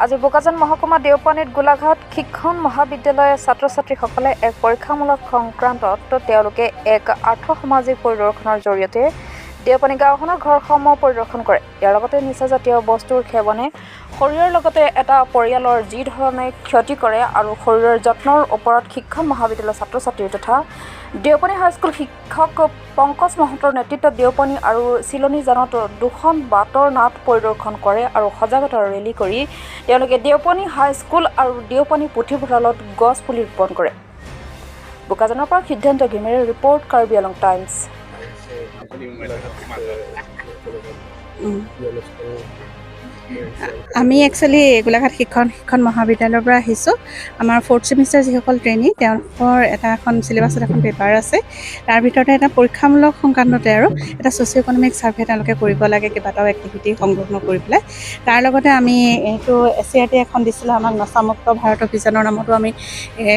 আজি বোকাজান মহকুমা দেওপানীত গোলাঘাট শিক্ষণ মহাবিদ্যালয়ৰ ছাত্ৰ ছাত্ৰীসকলে এক পৰীক্ষামূলক সংক্ৰান্তত তেওঁলোকে এক আৰ্থসামাজিক পৰিদৰ্শনৰ জৰিয়তে দেওপানী গাঁওখনৰ ঘৰসমূহ পৰিদৰ্শন কৰে। ইয়াৰ লগতে নিচাজাতীয় বস্তুৰ সেৱনে শৰীৰৰ লগতে এটা পৰিয়ালৰ যি ধৰণে ক্ষতি কৰে আৰু শৰীৰৰ যত্নৰ ওপৰত শিক্ষণ মহাবিদ্যালয়ৰ ছাত্ৰ ছাত্ৰী তথা দেওপানী হাইস্কুল শিক্ষক পংকজ মহন্তৰ নেতৃত্বত দেওপানী আৰু চিলনীজানত দুখন বাটৰ নাট পৰিদৰ্শন কৰে আৰু সজাগতা ৰেলী কৰি তেওঁলোকে দেওপানী হাইস্কুল আৰু দেওপানী পুথিভঁৰালত গছ পুলি ৰোপণ কৰে। বোকাজানৰ পৰা সিদ্ধান্ত ঘিমিৰে ৰিপৰ্ট, কাৰ্বি আলং টাইমছ। আমি একচুৱেলি গোলাঘাট শিক্ষণ শিক্ষণ মহাবিদ্যালয়ৰ পৰা আহিছোঁ। আমাৰ ফ'ৰ্থ ছেমিষ্টাৰ যিসকল ট্ৰেইনি, তেওঁলোকৰ এটা এখন চিলেবাছত এখন পেপাৰ আছে। তাৰ ভিতৰতে এটা পৰীক্ষামূলক সংক্ৰান্ততে আৰু এটা ছ'চিঅ' ইকনমিক ছাৰ্ভে তেওঁলোকে কৰিব লাগে, কেইবাটাও এক্টিভিটি সংগ্ৰহ কৰি পেলাই। তাৰ লগতে আমি এইটো এছচিইআৰটি এখন দিছিলোঁ আমাক, নচামুক্ত ভাৰত অভিযানৰ নামতো আমি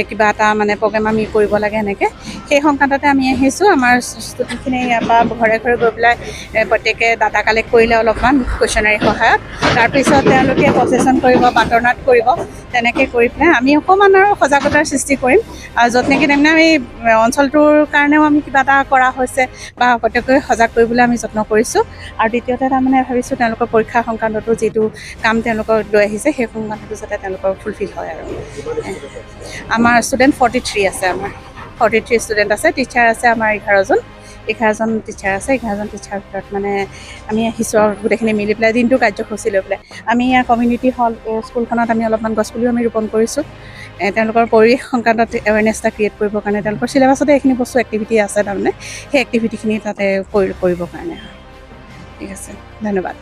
কিবা এটা মানে প্ৰগ্ৰেম আমি কৰিব লাগে এনেকৈ। সেই সংক্ৰান্ততে আমি আহিছোঁ। আমাৰ ষ্টুডেণ্টখিনি ইয়াৰ পৰা ঘৰে ঘৰে গৈ পেলাই প্ৰত্যেকে ডাটা কালেক্ট কৰিলে অলপমান কুৱেশ্যনাৰী সহায়ত। তাৰপিছত তেওঁলোকে প্ৰচেছন কৰিব, বাটৰ নাট কৰিব। তেনেকৈ কৰি পেলাই আমি অকণমান আৰু সজাগতাৰ সৃষ্টি কৰিম আৰু য'ত নেকি তাৰমানে আমি অঞ্চলটোৰ কাৰণেও আমি কিবা এটা কৰা হৈছে বা প্ৰত্যেককে সজাগ কৰিবলৈ আমি যত্ন কৰিছোঁ। আৰু দ্বিতীয়তে তাৰমানে ভাবিছোঁ, তেওঁলোকৰ পৰীক্ষা সংক্ৰান্ততো যিটো কাম তেওঁলোকক লৈ আহিছে, সেই সংক্ৰান্তটো যাতে তেওঁলোকৰ ফুলফিল হয়। আৰু আমাৰ ষ্টুডেণ্ট 43 আছে। আমাৰ 43 ষ্টুডেণ্ট আছে। টিচাৰ আছে আমাৰ 11জন। 11জন টিচাৰ আছে। 11জন টিচাৰৰ ভিতৰত মানে আমি আহিছোঁ আৰু গোটেইখিনি মিলি পেলাই দিনটো কাৰ্যসূচী লৈ পেলাই আমি ইয়াৰ কমিউনিটি হল স্কুলখনত আমি অলপমান গছপুলিও আমি ৰোপণ কৰিছোঁ, তেওঁলোকৰ পৰিৱেশ সংক্ৰান্তত এৱেৰনেছ এটা ক্ৰিয়েট কৰিবৰ কাৰণে। তেওঁলোকৰ চিলেবাছতে এইখিনি বস্তু এক্টিভিটি আছে, তাৰমানে সেই এক্টিভিটিখিনি তাতে কৰিবৰ কাৰণে। ঠিক আছে, ধন্যবাদ।